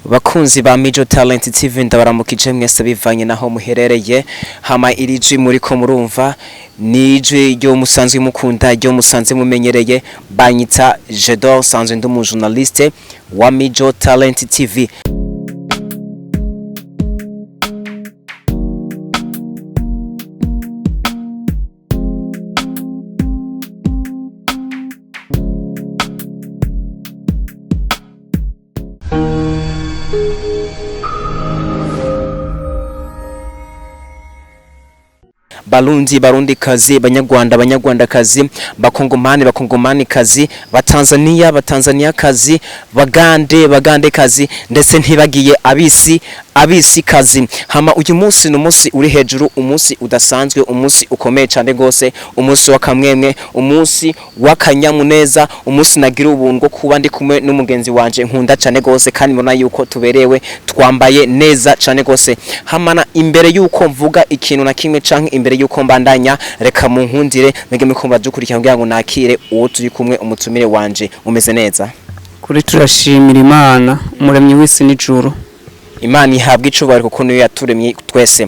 Bakunzi ba Mijo Talent TV, ndabaramukije mwese bivanye naho muherereye. Hama iri jwi muriko murumva ni ijwi ryo musanzwe mukunda, ryo musanzwe mumenyereye. Banyita Jedor, sanzwe ndi umu journaliste wa Mijo Talent TV. Barundi, Barundikazi, Banyarwanda, Banyarwandakazi, Bakongomani, Bakongomanikazi, Batanzania, Batanzaniyakazi, Bagande, Bagandekazi, ndetse ntibagiye abisi, abisikazi. Hama uyu munsi ni umunsi uri hejuru, umunsi udasanzwe, umunsi ukomeye cyane gose, umunsi w'akamwemwe, umunsi w'akanyamuneza, umunsi nagira ubuntu bwo kuba ndi kumwe n'umugenzi wanje nkunda cyane gose, kandi mbona yuko tuberewe, twambaye neza cyane gose. Hamana imbere yuko mvuga ikintu na kimwe canke imbere yuko mbandanya, reka munkundire mwege muriko muradukurikira kugira ngo nakire uwo turi kumwe, umutumire wanje. Umeze neza? Kuri turashimira Imana umuremyi w'isi n'ijuru. Imana ihabwa icubahiro kuko niyo yaturemye twese.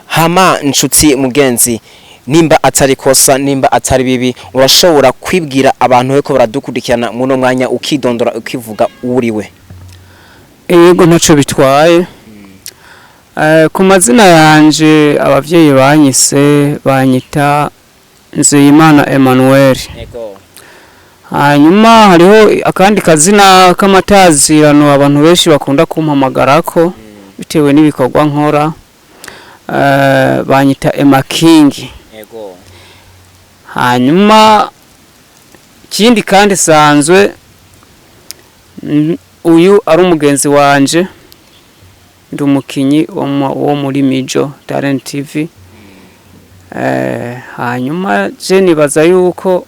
Hama nshuti mugenzi, nimba atari kosa, nimba atari bibi, urashobora kwibwira abantu bariko baradukurikirana muno mwanya, ukidondora, ukivuga uriwe? Ego, ntaco bitwaye. Ku mazina yanje abavyeyi banyise, banyita Nzeyimana Emmanuel. Hanyuma hariho akandi kazina k'amatazirano abantu benshi bakunda kumpamagarako bitewe n'ibikorwa nkora, banyita Emma King. Hanyuma ikindi kandi sanzwe uyu ari umugenzi wanje, ndi umukinyi wo muri Mijo Talent TV. Hanyuma je nibaza yuko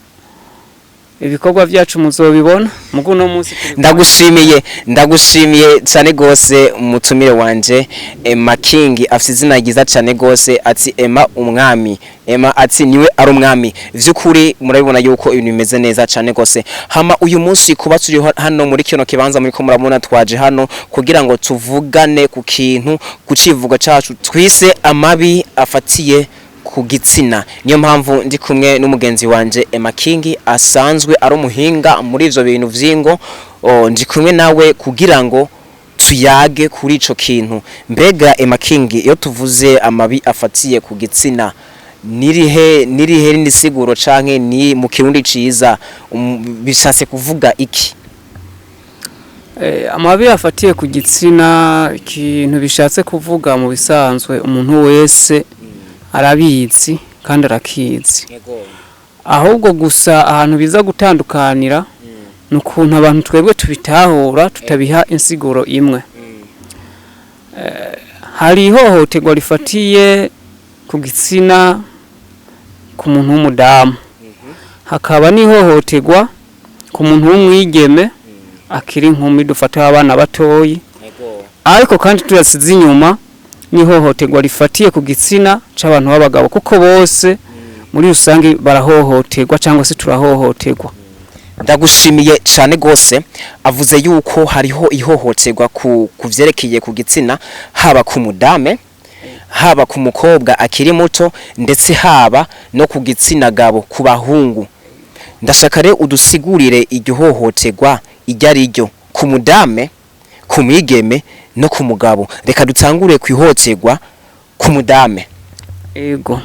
ibikorwa vyacu muzobibona mugu no munsi Ndagushimiye, ndagushimiye cyane gose umutumire wanje Emma King. Afite izina ryiza cyane gose, ati Emma umwami. Emma ati niwe ari umwami vy'ukuri. Murabibona yuko ibintu bimeze neza cyane gose. Hama uyu munsi kuba turi hano muri kino kibanza muriko murabona, twaje hano kugira ngo tuvugane ku kintu, ku civugo cacu twise amabi afatiye ku gitsina. Niyo mpamvu ndi kumwe n'umugenzi wanje Emma King, asanzwe ari umuhinga muri ivyo bintu vy'ingo. Ndi kumwe nawe kugira ngo tuyage kuri ico kintu. Mbega Emma King, iyo tuvuze amabi afatiye ku gitsina, nirihe n'insiguro canke ni mu Kirundi ciza bishatse kuvuga iki? Amabi afatiye ku gitsina, ikintu bishatse kuvuga mu bisanzwe umuntu wese arabizi kandi arakizi. Ahubwo gusa ahantu biza gutandukanira ni ukuntu abantu twebwe tubitahura, tutabiha insiguro imwe. Hari ihohoterwa rifatiye ku gitsina ku muntu w'umudamu, hakaba n'ihohoterwa ku muntu w'umwigeme akiri inkumi, dufata abana batoyi, ariko kandi tudasize inyuma n'ihohoterwa rifatiye ku gitsina c'abantu b'abagabo, kuko bose muri rusange barahohoterwa cyangwa se turahohoterwa. Ndagushimiye cyane gose. Avuze yuko hariho ihohoterwa ku vyerekeye ku gitsina, haba ku mudame, haba ku mukobwa akiri muto, ndetse haba no ku gitsina gabo, ku bahungu. Ndashaka rero udusigurire iryo hohoterwa iryo ari ryo ku mudame, ku mwigeme no ku mugabo. Reka dutangure ku ihohoterwa ku mudame. Ego,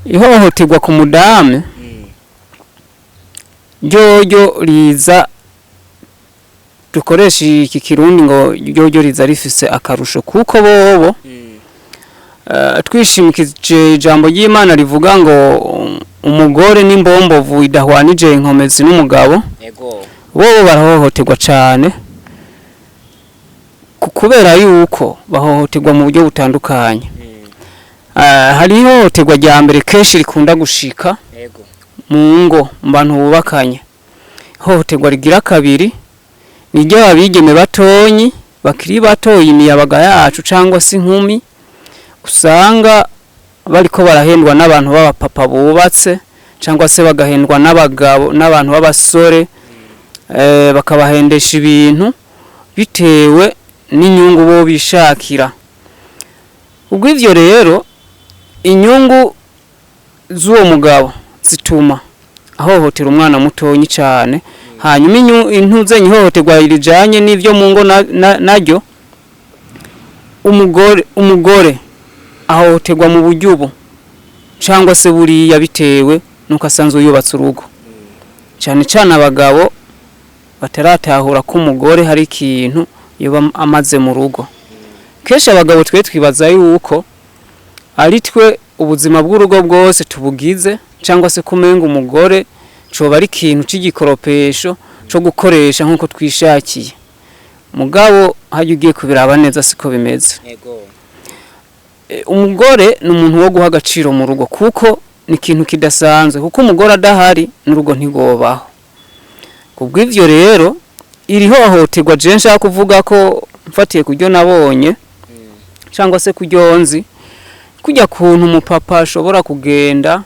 ihohoterwa ku mudamu ryoryo riza, dukoresha iki Kirundi ngo ryoryo riza rifise akarusho, kuko bobo twishimikije ijambo ry'Imana rivuga ngo umugore n'imbombovu idahwanije inkomezi n'umugabo, bobo barahohoterwa cyane kubera yuko bahohoterwa mu buryo butandukanye. Hari ihohoterwa rya mbere kenshi rikunda gushika mu ngo, mu bantu bubakanye. Ihohoterwa rigira kabiri ni ry'abigeme batonyi, bakiri batoyi, imiyabaga yacu cyangwa se inkumi, usanga bariko barahendwa n'abantu b'abapapa bubatse, cyangwa se bagahendwa n'abagabo n'abantu b'abasore, bakabahendesha ibintu. Bitewe n'inyungu bo bishakira. Ubwo ivyo rero, inyungu z'uwo mugabo zituma ahohotera umwana mutonyi cyane. Hanyuma intuzenye ihohoterwa rijanye n'ivyo mu ngo naryo umugore ahohoterwa mu buryo ubu cyangwa se buriya, bitewe nuko asanzwe yubatse urugo. Cyane cyane abagabo bataratahura ko umugore hari ikintu yoba amaze mu rugo. Kenshi abagabo twe twibaza yuko ari twe ubuzima bw'urugo bwose tubugize, cyangwa se kumenga umugore coba ari ikintu c'igikoropesho co gukoresha nk'uko twishakiye. Mugabo hajya ugiye kubiraba neza, siko bimeze. Umugore ni umuntu wo guha agaciro mu rugo, kuko ni ikintu kidasanzwe, kuko umugore adahari n'urugo ntigobaho. Kubw'ivyo rero, iri hohoterwa je nshaka kuvuga ko mfatiye kuryo nabonye cyangwa se kuryo nzi, kujya kuntu umupapa ashobora kugenda,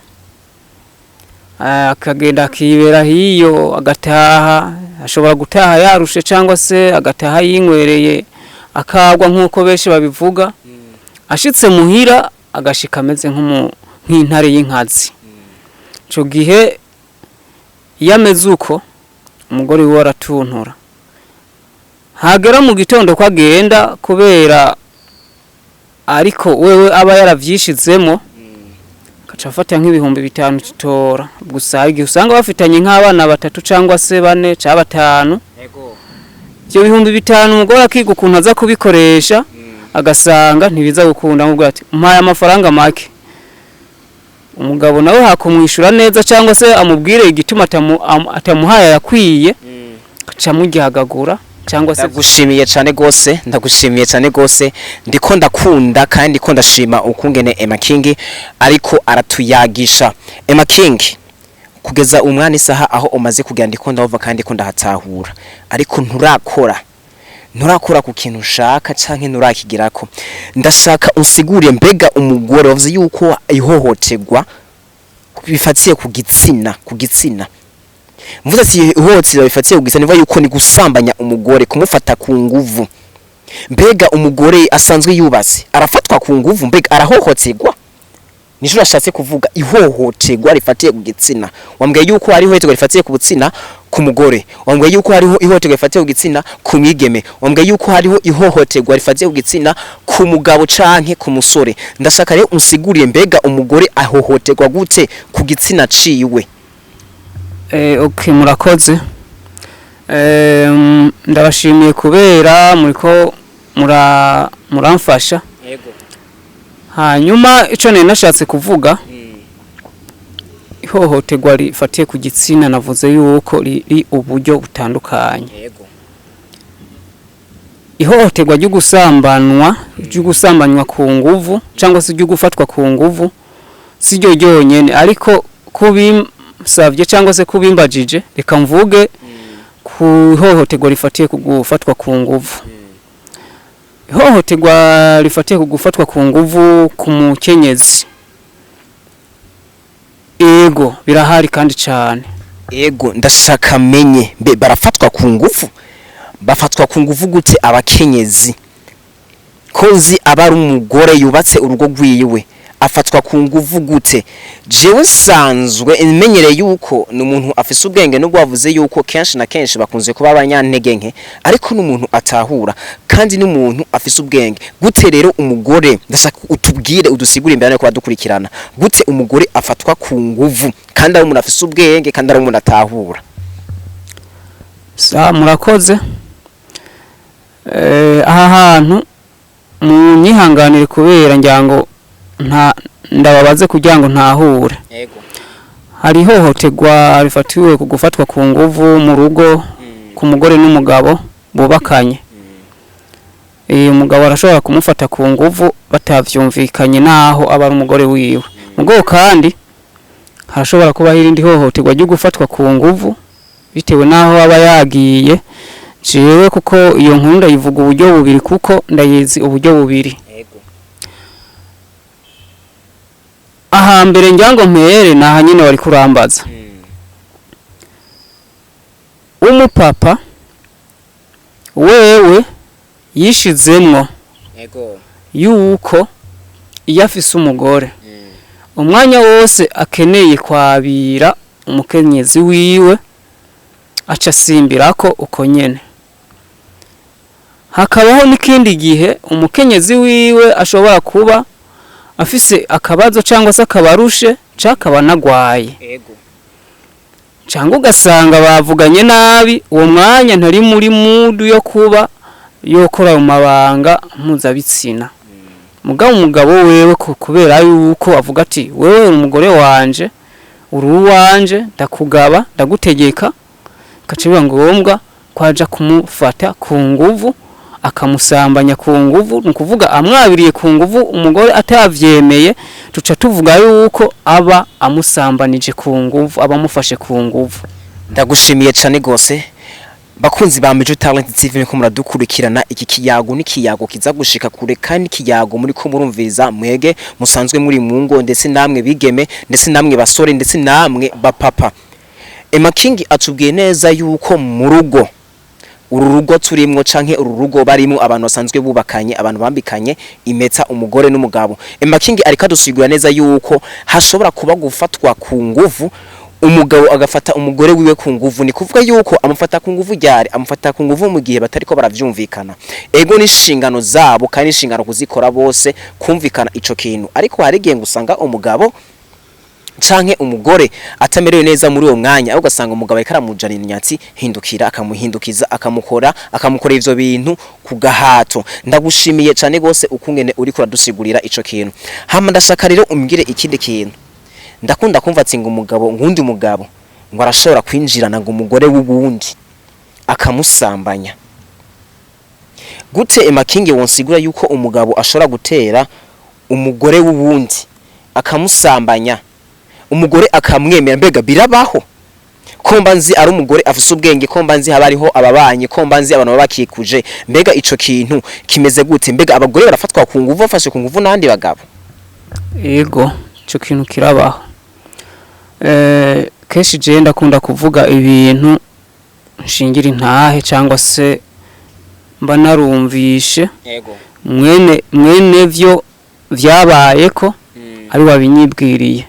akagenda akibera hiyo, agataha, ashobora gutaha yarushe cyangwa se agataha yinywereye akagwa, nk'uko benshi babivuga. Ashitse muhira agashika ameze nk'intare y'inkazi. Ico gihe iyo ameze uko, umugore wiwe aratuntura. Hagera mu gitondo ko agenda, kubera ariko wewe aba yaravyishizemo, agaca afata nk'5,000 tutora gusa. Hari igihe usanga bafitanye nk'abana batatu cyangwa se bane cyangwa batanu. Ibyo 5,000 umugore akiga ukuntu aza kubikoresha, agasanga ntibiza gukunda, amubwira ati: "Mpaye amafaranga make." Umugabo nawe hakumwishyura neza cyangwa se amubwire igituma atamuhaye ayakwiye, aca amuryagagura cyangwa se. Ndagushimiye cyane gose, ndagushimiye cyane gose. Ndiko ndakunda kandi ndiko ndashima ukungene Emma King ariko aratuyagisha. Emma King, kugeza umwana isaha aho umaze kugenda, ndiko ndahova kandi ndiko ndahatahura, ariko nturakora ku kintu ushaka canke nturakigirako. Ndashaka unsiguriye, mbega umugore wavuze yuko ihohoterwa bifatiye ku gitsina, mvuze ati ihohoterwa bifatiye ku gitsina, niva yuko ni gusambanya umugore, kumufata ku nguvu. Mbega umugore asanzwe yubatse arafatwa ku nguvu? Mbega arahohoterwa? Nico nashatse kuvuga, ihohoterwa rifatiye ku gitsina. Wambwiye yuko hariho ihohoterwa rifatiye ku gitsina ku mugore, wambwiye yuko hariho ihohoterwa rifatiye ku gitsina ku mwigeme, wambwiye yuko hariho ihohoterwa rifatiye ku gitsina ku mugabo canke ku musore. Ndashaka rero unsiguriye, mbega umugore ahohoterwa gute ku gitsina ciwe? Okay, murakoze. Ndabashimiye kubera muriko muramfasha. Hanyuma ico nari nashatse kuvuga, ihohoterwa rifatiye ku gitsina, navuze yuko riri uburyo butandukanye. Ihohoterwa ryo gusambanywa ku nguvu cyangwa se ryo gufatwa ku nguvu si ryo ryonyene, ariko kubinsavye cyangwa se kubimbajije, reka mvuge ku ihohoterwa rifatiye ku gufatwa ku nguvu. Ihohoterwa rifatiye ku gufatwa ku nguvu ku mukenyezi, ego, birahari kandi cyane. Ego, ndashaka menye, mbe barafatwa ku nguvu? Bafatwa ku nguvu gute abakenyezi? Ko nzi aba ari umugore yubatse urugo rwiwe, afatwa ku nguvu gute? Jewe sanzwe menyereye yuko ni umuntu afise ubwenge, nubwo wavuze yuko kenshi na kenshi bakunze kuba abanyantege nke, ariko n'umuntu atahura kandi n'umuntu afise ubwenge. Gute rero umugore, ndashaka utubwire, udusigure imbere yo kubadukurikirana, gute umugore afatwa ku nguvu kandi ari umuntu afise ubwenge, kandi ari umuntu atahura? Sa, murakoze. Aha hantu munyihanganire, kubera ngira ngo nta ndababaze kugira ngo ntahure. Hari ihohoterwa rifatiwe ku gufatwa ku nguvu mu rugo ku mugore n'umugabo bubakanye. Umugabo arashobora kumufata ku nguvu batavyumvikanye, naho aba ari umugore wiwe. Mugabo kandi harashobora kubaho irindi hohoterwa ryo gufatwa ku nguvu bitewe n'aho aba yagiye. Jewe kuko iyo nkuru ndayivuga uburyo bubiri, kuko ndayizi uburyo bubiri. Ahambere ngira ngo mpere ni aha nyine wari kurambaza. Umupapa Wewe yishizemwo yuko iyo afise umugore, umwanya wose akeneye kwabira umukenyezi wiwe aca asimbirako uko nyene. Hakabaho n'ikindi gihe umukenyezi wiwe ashobora kuba afise akabazo cyangwa se akabarushe cyangwa akaba anagwaye, cyangwa ugasanga bavuganye nabi, uwo mwanya ntari muri mood yo kuba yokora mu mabanga mpuzabitsina. Mugabo umugabo wewe kubera yuko avuga ati: "Wewe uri umugore wanje, uri uwanje, ndakugaba, ndagutegeka", gaca biba ngombwa ko aja kumufata ku nguvu, akamusambanya ku nguvu. Ni ukuvuga amwabiriye ku nguvu umugore atavyemeye, tuca tuvuga yuko aba amusambanije ku nguvu, aba amufashe ku nguvu. Ndagushimiye cyane gose. Bakunzi ba Mijo Talent TV, niko muradukurikirana. Iki kiyago ni kiyago kiza gushika kure, kandi kiyago muri ko murumviriza mwege musanzwe muri mu ngo, ndetse namwe bigeme, ndetse namwe basore, ndetse namwe bapapa. Emma King atubwiye neza yuko mu rugo, uru rugo turimwo canke uru rugo barimo abantu basanzwe bubakanye, abantu bambikanye impeta, umugore n'umugabo, Emma King ariko adusigura neza yuko hashobora kuba gufatwa ku nguvu, umugabo agafata umugore wiwe ku nguvu. Ni kuvuga yuko amufata ku nguvu ryari? Amufata ku nguvu mu gihe batariko baravyumvikana. Ego, n'inshingano zabo kandi inshingano kuzikora bose, kumvikana ico kintu, ariko hari igihe usanga umugabo canke umugore atamerewe neza muri uwo mwanya, aho ugasanga umugabo ariko aramujana inyatsi, hindukira, akamuhindukiza, akamukora ivyo bintu ku gahato. Ndagushimiye cane gose ukungene uriko uradusigurira ico kintu. Hama ndashaka rero umbwire ikindi kintu. Ndakunda kumva ati ngo umugabo, ngundi umugabo ngo arashobora kwinjirana ngo umugore w'uwundi akamusambanya. Gute, Emma King, wonsigura yuko umugabo ashobora gutera umugore w'uwundi akamusambanya, umugore akamwemera? Mbega birabaho? Ko mba nzi ari umugore afise ubwenge, ko mba nzi haba hariho ababanyi, ko mba nzi abantu baba bakikuje, mbega ico kintu kimeze gute? Mbega abagore barafatwa ku nguvu, bafashe ku nguvu n'abandi bagabo? Ego, ico kintu kirabaho. Kenshi je ndakunda kuvuga ibintu nshingira intahe cyangwa se mba narumvishe mwene vyo vyabayeko, ari wabinyibwiriye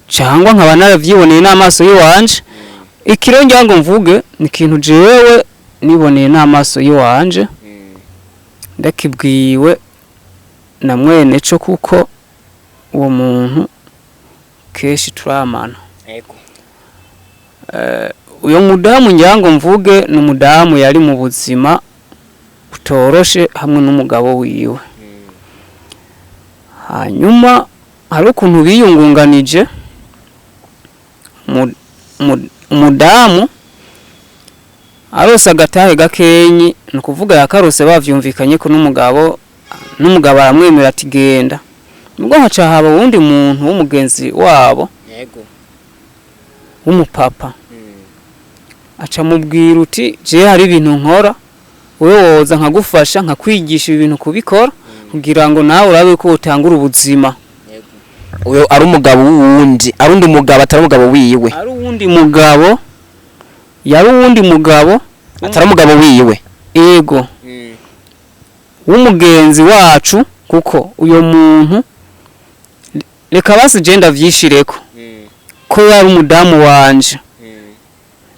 cyangwa nkaba naravyiboneye n'amaso yiwanje. Ikiro ngira ngo mvuge ni ikintu jewe niboneye n'amaso yiwanje, ndakibwiwe na mwene co, kuko uwo muntu kenshi turamana. Uyo mudamu ngira ngo mvuge ni umudamu yari mu buzima butoroshe hamwe n'umugabo wiwe. Hanyuma hari ukuntu biyungunganije, umudamu arose agatahe gakenyi, ni ukuvuga yakarose bavyumvikanye ko n'umugabo aramwemera ati: "Genda." Nubwo haca haba uwundi muntu w'umugenzi wabo w'umupapa, aca mubwira uti: "Je hari ibintu nkora, wewe woza nkagufasha, nkakwigisha ibi bintu kubikora, kugira ngo nawe urabe ko utangura ubuzima." Uyo ari umugabo w'uwundi, ari undi mugabo, atari umugabo wiwe? Ari uwundi mugabo, yari uwundi mugabo. Atari umugabo wiwe? Ego, w'umugenzi wacu, kuko uyo muntu, reka basi je ndavyishireko ko yari umudamu wanje,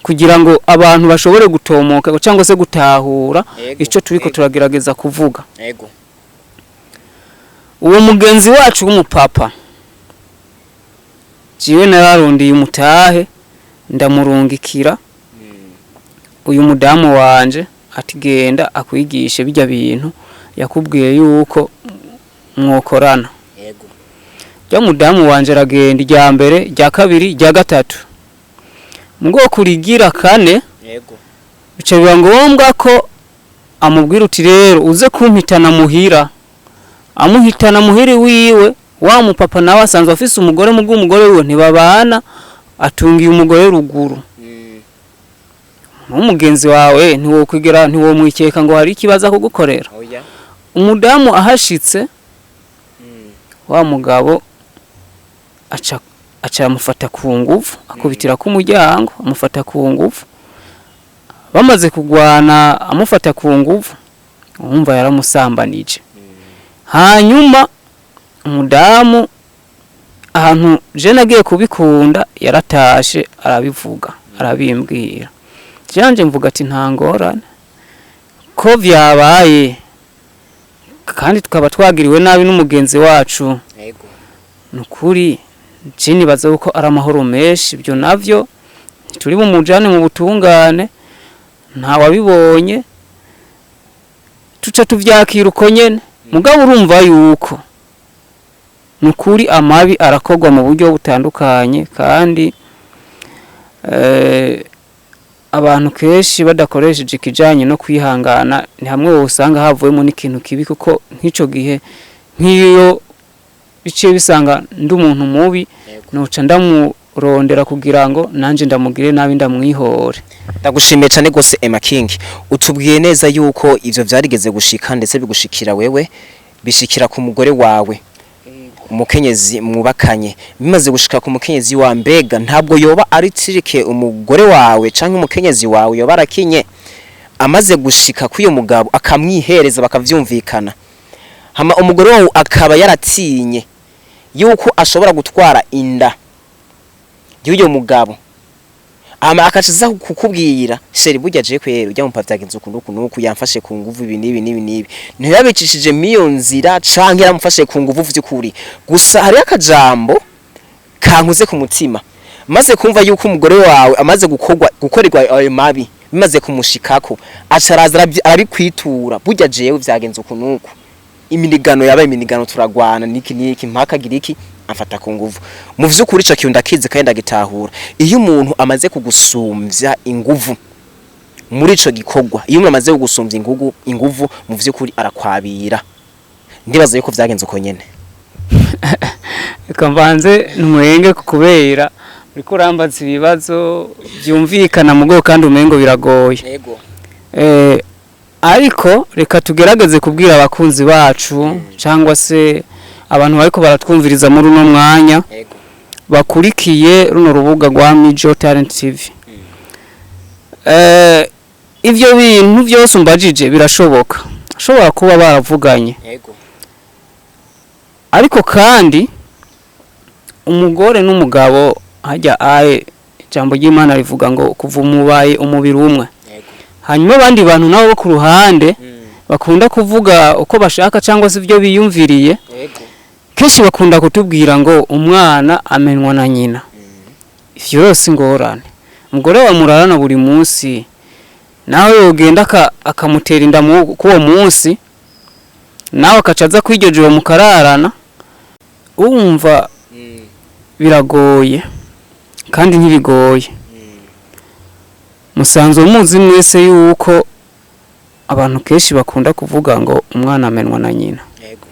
kugira ngo abantu bashobore gutomoka cyangwa se gutahura ico turiko turagerageza kuvuga. Uwo mugenzi wacu w'umupapa, jiwe nararundiye umutahe, ndamurungikira uyu mudamu wanje ati: "Genda akwigishe bijya bintu yakubwiye yuko mwokorana." Rya mudamu wanje aragenda irya mbere, irya kabiri, irya gatatu, mu kurigira kane bica biba ngombwa ko amubwira uti: "Rero uze kumpitana muhira." Amuhitana muhiri wiwe, wa mupapa nawe asanzwe afise umugore, mu bw'umugore wiwe ntibabana, atungiye umugore ruguru. N'umugenzi wawe ntiwokwigera, ntiwomwikeka ngo hari ikibazo kugukorera. Umudamu ahashitse, wa mugabo aca amufata ku nguvu, akubitira ku muryango, amufata ku nguvu. Bamaze kugwana amufata ku nguvu, umva yaramusambanije. Hanyuma umudamu ahantu je nagiye kubikunda yaratashe arabivuga, arabimbwira. Janje mvuga ati nta ngorane ko vyabaye, kandi tukaba twagiriwe nabi n'umugenzi wacu. Nukuri je nibaza yuko ari amahoro menshi. Ibyo navyo turi bumujane mu butungane, nta wabibonye, tuca tuvyakira uko nyene. Mugabo urumva yuko nukuri amabi arakorwa mu buryo butandukanye, kandi abantu kenshi badakoresheje ikijanye no kwihangana, ni hamwe usanga havuyemo n'ikintu kibi, kuko nk'ico gihe nk'iyo biciye bisanga ndi umuntu mubi, noca ndamurondera kugira ngo nanje ndamugire nabi, ndamwihore. Ndagushimiye cyane gose, Emma King. Utubwiye neza yuko ivyo vyarigeze gushika, ndetse bigushikira wewe, bishikira ku mugore wawe, umukenyezi mwubakanye. Bimaze gushika ku mukenyezi wa, mbega ntabwo yoba ari tirike umugore wawe canke umukenyezi wawe yoba arakinye, amaze gushika k'uyo mugabo akamwihereza bakavyumvikana, hama umugore wawe akaba yaratinye yuko ashobora gutwara inda y'uyo mugabo, hama akaciza kukubwira: "Chéri, burya je kwera ujya mumpa vyagenze uku nuku nuku, yamfashe ku nguvu ibi nibi nibi nibi"? Ntiyabicishije miyo nzira canke yaramufashe ku nguvu vy'ukuri? Gusa hariyo akajambo kankuze ku mutima maze kumva yuko umugore wawe amaze gukorwa gukorerwa ayo mabi, bimaze kumushikako, acaraza arabikwitura: "Burya jewe vyagenze uku nuku, iminigano yabaye iminigano, turagwana niki niki, mpaka gira iki, amfata ku nguvu." Mu vy'ukuri ico kintu ndakizi kandi ndagitahura. Iyo umuntu amaze kugusumvya inguvu muri ico gikorwa, iyo umuntu amaze kugusumvya inguvu, mu vy'ukuri arakwabira. Ndibaza yuko vyagenze uko nyene. Reka mbanze ntwenge, kubera uriko urambaza ibibazo byumvikana mugo kandi umengo biragoye. Yego. Ariko reka tugerageze kubwira abakunzi bacu cyangwa se abantu bariko baratwumviriza muri uno mwanya, yego bakurikiye runo rubuga rwa Mijo Talent TV. Ivyo bintu byose umbajije birashoboka, ashobora kuba baravuganye. Yego. Ariko kandi umugore n'umugabo hajya aye, ijambo ry'Imana rivuga ngo kuva umubaye umubiri umwe. Yego. Hanyuma abandi bantu nabo bo ku ruhande bakunda kuvuga uko bashaka cyangwa se ibyo biyumviriye. Yego. Kenshi bakunda kutubwira ngo umwana amenwa na nyina. Ivyo yose ingorane, umugore wa murarana buri munsi, nawe yogenda akamutera inda k'uwo munsi, nawe akaca aza kw'iryo joro mukararana, wumva biragoye kandi ntibigoye. Musanzwe muzi mwese yuko abantu kenshi bakunda kuvuga ngo umwana amenwa na nyina. Yego.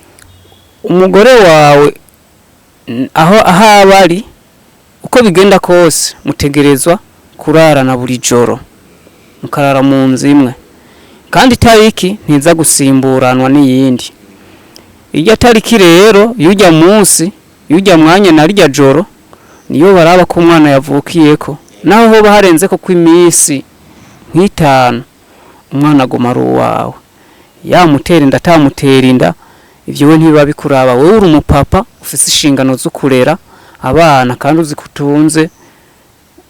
Umugore wawe aho aba ari, uko bigenda kose mutegerezwa kurarana buri joro, mukarara mu nzu imwe, kandi itariki ntiza gusimburanwa n'iyindi. Irya tariki rero y'ujya munsi, y'ujya mwanya na rya joro, niyo baraba ko umwana yavukiyeko. Naho hoba harenze ko kw'iminsi nk'itanu, umwana aguma ari uwawe. Yamutera inda, atamutera inda, ivyo we ntibiba bikuraba. Wewe uri umupapa, ufise inshingano zo kurera abana, kandi uzi ko utunze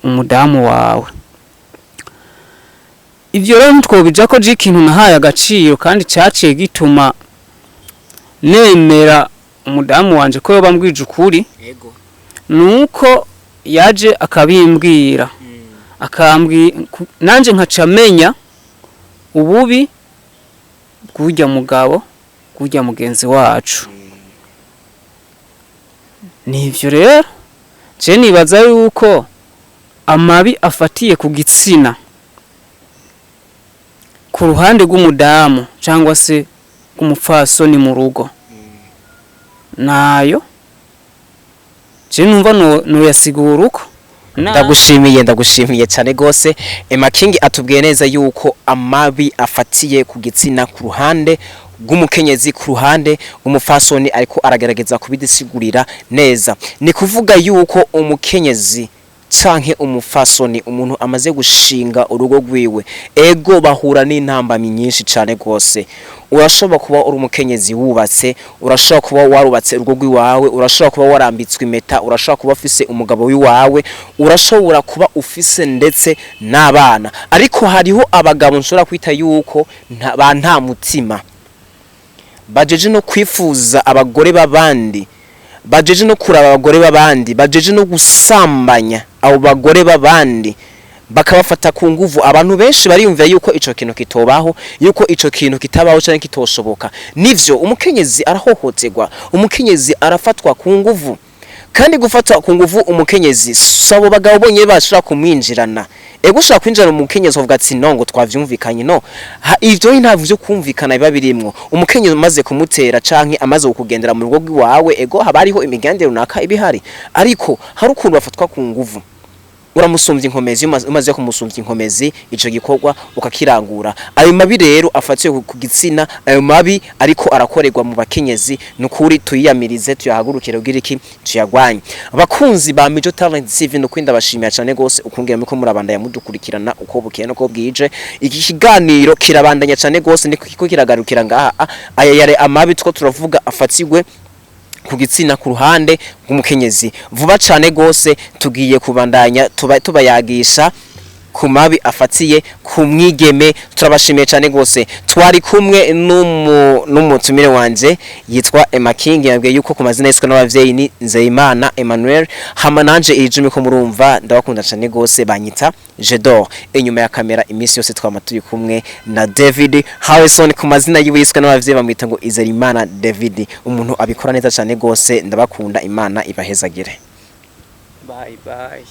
umudamu wawe. Ivyo rero ntitwobija ko je ikintu nahaye agaciro kandi caciye gituma nemera umudamu wanje ko yoba mbwije ukuri, Yego. nuko yaje akabimbwira, nanje nkaca menya ububi bw'urya mugabo, bw'urya mugenzi wacu. Nivyo rero je nibaza yuko amabi afatiye ku gitsina ku ruhande rw'umudamu cyangwa se rw'umupfasoni mu rugo, nayo je numva noyasigura uko. Ndagushimiye, ndagushimiye cyane gose. Emma King atubwiye neza yuko amabi afatiye ku gitsina ku ruhande rw'umukenyezi, ku ruhande rw'umufasoni, ariko aragerageza kubidisigurira neza. Ni kuvuga yuko umukenyezi Canke umufasoni, umuntu amaze gushinga urugo rwiwe, ego, bahura n'intambamyi nyinshi cane gose. Urashobora kuba uri umukenyezi wubatse, urashobora kuba warubatse urugo rw'iwawe, urashobora kuba warambitswe impeta, urashobora kuba ufise umugabo w'iwawe, urashobora kuba ufise ndetse n'abana, ariko hariho abagabo nshobora kwita yuko ba nta mutima, bajeje no kwifuza abagore b'abandi, bajeje no kuraba abagore b'abandi, bajeje no gusambanya abo bagore b'abandi, bakabafata ku nguvu. Abantu benshi bariyumvira yuko ico kintu kitobaho, yuko ico kintu kitabaho canke kitoshoboka. Nivyo, umukenyezi arahohoterwa, umukenyezi arafatwa ku nguvu. Kandi gufatwa ku nguvu umukenyezi, si abo bagabo bonyene bashobora kumwinjirana. Ego, ushobora kwinjirana umukenyezi ukavuga ati: "No, ngo twavyumvikanye." No ha, ivyo nta vyo kumvikana biba birimwo. Umukenyezi umaze kumutera canke amaze kukugendera mu rugo rw'iwawe, ego, haba hariho imigambi runaka iba ihari, ariko hari ukuntu bafatwa ku nguvu. Uramusumvya inkomezi, umaze kumusumvya inkomezi, ico gikorwa ukakirangura. Ayo mabi rero afatiwe ku gitsina, ayo mabi ariko arakorerwa mu bakenyezi, nukuri tuyiyamirize, tuyahagurukire kugira iki? Tuyagwanye. Abakunzi ba Mijo Talent TV, nukuri ndabashimiye cyane gose ukungera muriko murabandanya mudukurikirana uko bukeye nuko bwije. Iki kiganiro kirabandanya cyane gose, niko kiragarukira ngaha. Aya yare amabi two turavuga afatirwe ku gitsina ku ruhande rw'umukenyezi. Vuba cane gose tugiye kubandanya tubayagisha ku mabi afatiye ku mwigeme. Turabashimiye cyane gose. Twari kumwe n'umutumire wanje yitwa Emma King, yabwiye yuko ku mazina yiswe n'abavyeyi ni Nzeyimana Emmanuel. Hama nanje iri jumi ko murumva, ndabakunda cyane gose, banyita Jedor. Inyuma ya kamera iminsi yose twama turi kumwe na David Harrison, ku mazina yiwe yiswe n'abavyeyi bamwita ngo Izerimana David, umuntu abikora neza cyane gose. Ndabakunda, Imana ibahezagire. Bye bye.